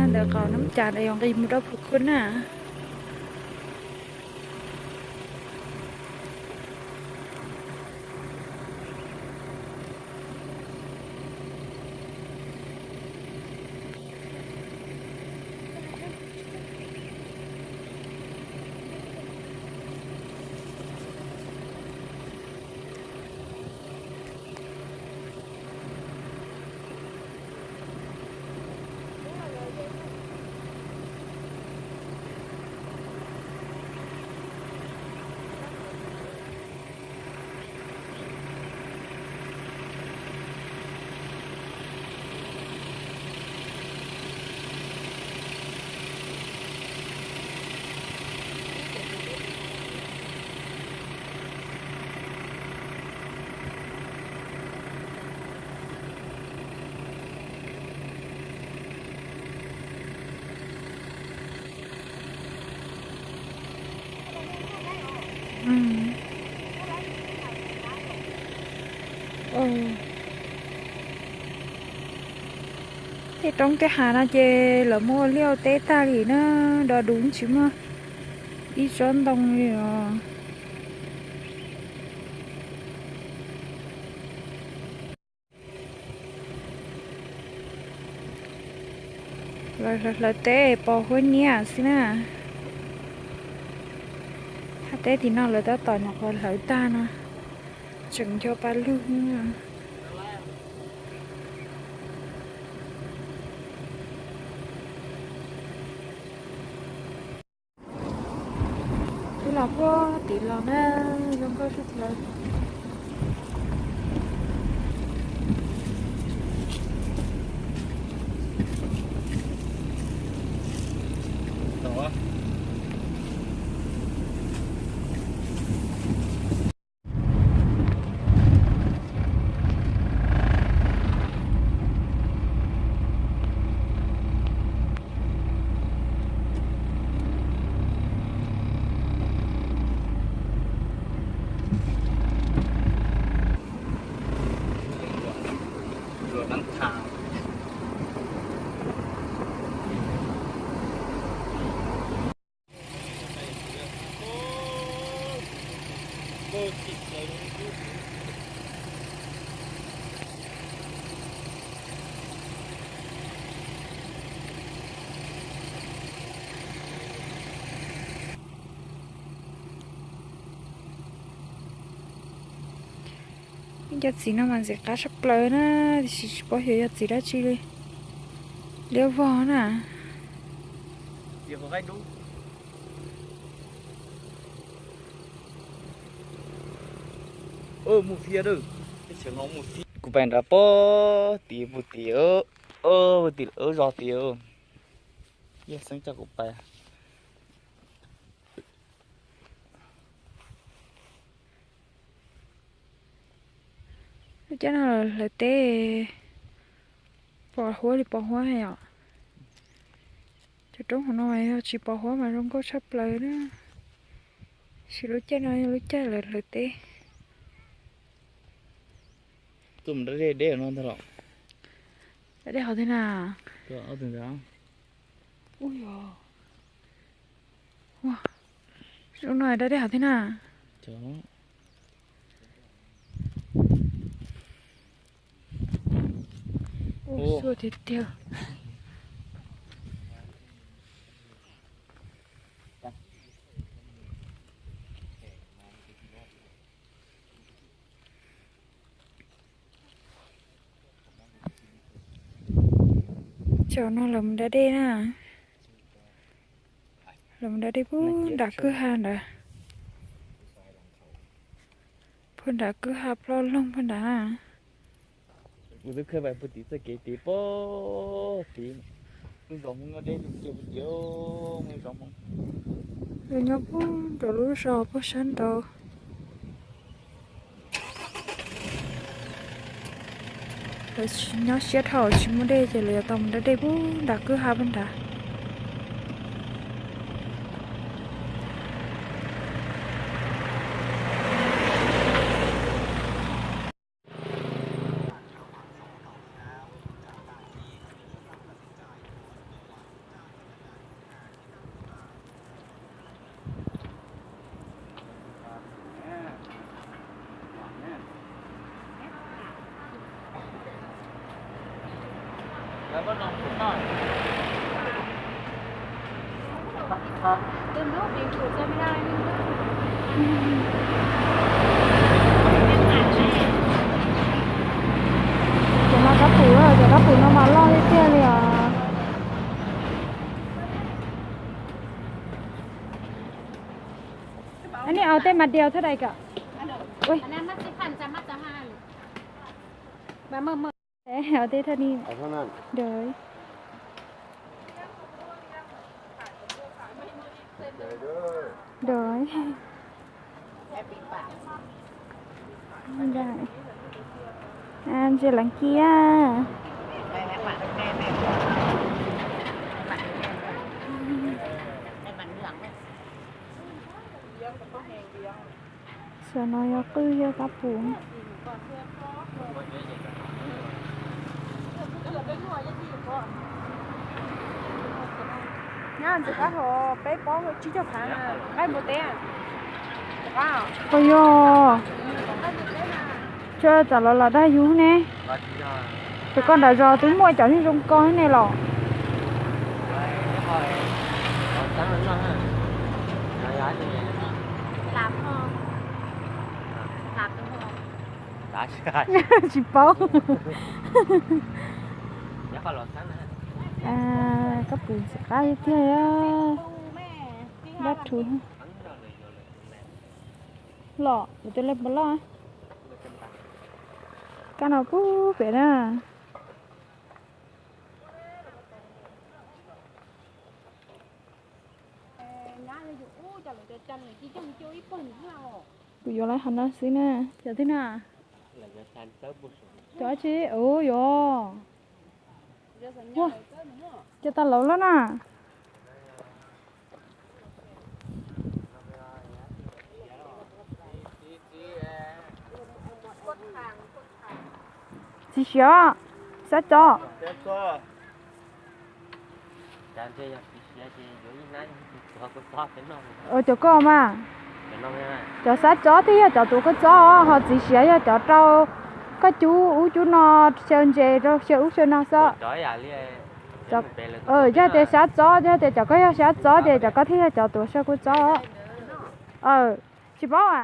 Ntawm qhov Nab Cas ntawd yuav nqis mus rau Phu Khwb na. Tej roob tej hav no ces lawv muab ua liaj ua teb tag li na, do duv tsis muaj ib tsob ntoo li os. Lawv hlawv teb pos huab nyiaj xwb na. Thaj teb tim no lawv tab tom nyuam qhuav hlawv tag no, tseem ncho pa lug. Twb los puag tid los na, zoo nkauj sab plaws. Cov txiv no mas ntxim qab tshaj plaws na, tiam sis tsis paub xyov yog txiv dab tsi li. Liab vog na. Kuv pais nrad pob tid puag tid, puag tid lawv zos tid. Yog xeeb coj kuv pais. Lub caij no hlawv teb pos huab li pos huab yom. Cov roob hauv no yog tsis pos huab mas zoo nkauj tshaj plaws na. Sis lub caij no yog lub caij lawv hlawv teb. Tuaj mus da dej deb no ntag los? Da dej qhov twg na? Ub yog. Ua, lub no da dej qhov twg na? Ua, xuaj tiag tiag. Cov no lawv mus da dej na. Lawv mus da dej puag nram kwj ha ntawd. Puag nram kwj ha ploj loog puag nrad na. Kuv twb khawb pais puag tim txoj kev tid pob tid. Lub zos Hmoob nyob deb tiag tiag puag tid, Hmoob zos Hmoob. Lawv nyob puag nraum lub zos puag sab nraud. Lawv nyob siab dhau tsis muaj dej ces lawv yuav tau mus da dej puag nram kwj ha puag nrad. Cov no kab pum, cov kab pum no mas loj tiag tiag li os. Aneb au tej mas diaus thaj dais kom. Ua, au tej thaj ni. Dawm. Dawm. Ntsia lees kiag. Saum no yog qwj thiab kab pum. Nyab ntxim qab hov peb pob tsib caug phav nqaij npua teb. Qhov yog tsa tam los los dag yus ne. Ces koj nram zos twb muaj cov zoo zoo ko ne los. Tsis paub. Koj pum ntxim qab tiag. Dab rhuv. Los, lawv tus lej puas loj? Kab no pub pem na. Kuv yuav lawv hov no xwb na. Cov twg na? Cov tsi? Ua yog. Ua, cov tas laus loj na. Txiv siav, xav cov. Cov koj mas, cov xav cov thiaj yog cov tuav kua txob, ho txiv siav yog cov rau koj cub ub cub no, xyaw ntses rau xyaw ub xyaw no xwb. Yog tias xav txob, yog tias cov koj yog xav txob ces cov koj thiaj yog cov tuav xyaw kua txob. Tsis paub a.